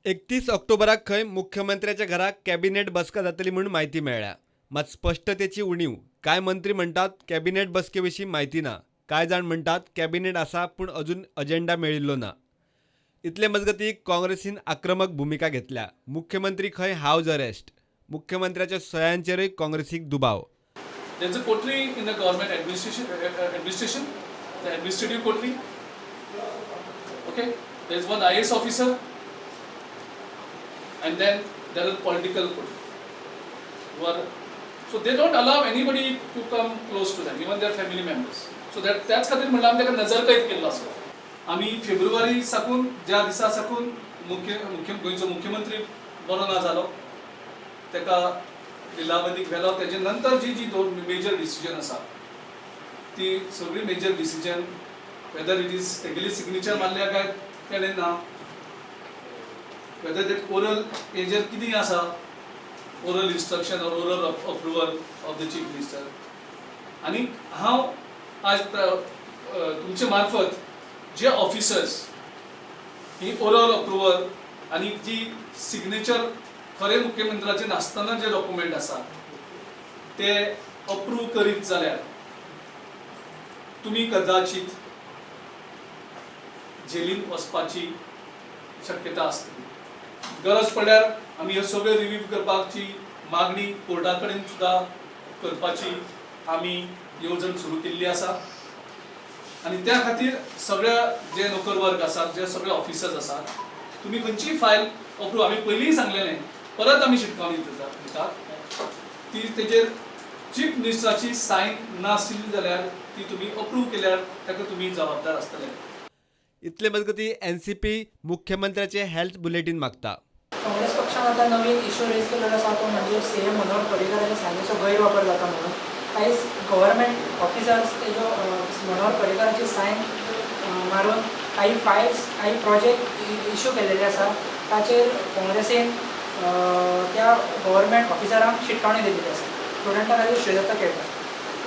31 ऑक्टोबराक खंय मुख्यमंत्र्याच्या घरा कॅबिनेट बसका जातली म्हूण म्हायती मेळ्ळ्या. मात स्पश्टतेची उणीव. कांय मंत्री म्हणटात कॅबिनेट बसके विशीं म्हायती ना. कांय जाण म्हणटात कॅबिनेट आसा पूण अजून अजेंडा मेळिल्लो ना. इतले मजगतीं काँग्रेसीन आक्रमक भुमिका घेतल्या. मुख्यमंत्री खंय हावज अरेस्ट. मुख्यमंत्र्याच्या सयांचेरूय काँग्रेसीक दुबाव. There's a coterie in the government administration, the administrative coterie. Okay, there's one IAS officer, and then there are political coterie. Who are so they don't allow anybody to come close to them, even their family members. So that त्याच खातीर म्हणल्यार आमी ताका नजरकैद केल्लो आसा. आमी फेब्रुवारी साकून, ज्या दिसा साकून मुख्य मुख्य गोंयचो मुख्यमंत्री बरो ना जालो, ताका लिलावतीक व्हेलो, तेजे नंतर जी जी दोन मेजर डिसिजन आसा, ती सगळी major decision, whether it is तेगेली सिग्नेचर मारल्या काय तेणें ना, वेदर that oral हेजेर कितें आसा, oral instruction or oral approval of the Chief Minister. आनी हांव आज तुमचे मार्फत जे ऑफिसर्स ही ओरल अप्रुवल आनी जी सिग्नेचर खरें मुख्यमंत्र्याचे नासतना जे डॉक्युमेंट आसा ते अप्रूव करीत जाल्यार तुमी कदाचित जेलीन वचपाची शक्यता आसतली. गरज पडल्यार आमी ह्यो सगळ्यो रिव्यू करपाची मागणी कोर्टा कडेन सुद्दां करपाची आमी येवजण सुरू केल्ली आसा. आनी त्या खातीर सगळ्या जे नोकर वर्ग आसात, जे सगळे ऑफिसर्स आसात, तुमी खंयचीय फायल अप्रूव, आमी पयलींय सांगलेलें, परत आमी शिटकावणी दितात, ती तेजेर चीफ मिनिस्टराची सायन नाशिल्ली जाल्यार ती तुमी अप्रूव केल्यार ताका तुमी जबाबदार आसतले. इतले मजगतीं एनसीपी मुख्यमंत्र्याचे हेल्थ बुलेटीन मागता. काँग्रेस पक्षान आतां नवीन इशू रेज केलेलो आसा, तो म्हणजे सीएम मनोहर पर्रीकराच्या सायनीचो गैरवापर जाता म्हणून. कांय गव्हर्मेंट ऑफिसर्स तेजो मनोहर पर्रीकराची सायन मारून काही फायल्स, काही प्रोजेक्ट इशू केलेले आसा. ताचेर काँग्रेसीन त्या गव्हर्मेंट ऑफिसरांक शिटकावणी दिल्ली आसा. स्टुडंटा खातीर श्रीदत्त केळकर.